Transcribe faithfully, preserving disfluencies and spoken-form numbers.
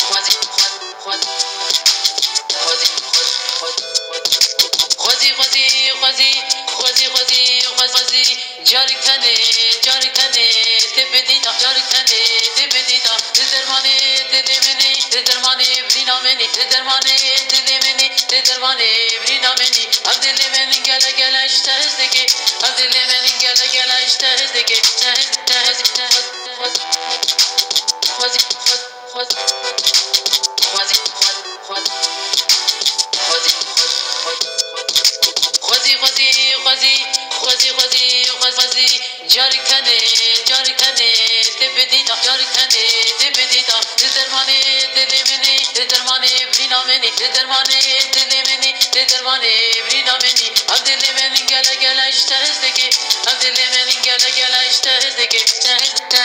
Xwezî, xwezî, xwezî, xwezî, xwezî, xwezî, xwezî, xwezî, xwezî, xwezî, xwezî, xwezî. Carek tenê, carek tenê, tê bidîta, carek tenê, tê bidîta. Di dermanê dilê min î, di dermanê birîna min î, di dermanê dilê min î, di dermanê birîna min î. Ev dilê min gele gele ji te hez dike, ev dilê min gele gele ji te hez dike. Te hez, te hez, te hez, xwezî, xwezî, xwezî, xwezî, xwezî, xwezî, xwezî, xwezî, xwezî, xwezî, xwezî, xwezî, xwezî, xwezî, xwezî, xwezî, xwezî. Carek tenê, carek tenê, tê bidîta, carek tenê, tê bidîta. Di dermanê dilê min î, di dermanê birîna min î, di dermanê dilê min î, di dermanê birîna min î. Ev dilê min gele gele ji te hez dike, ev dilê min gele gele ji te hez dike. Te hez, te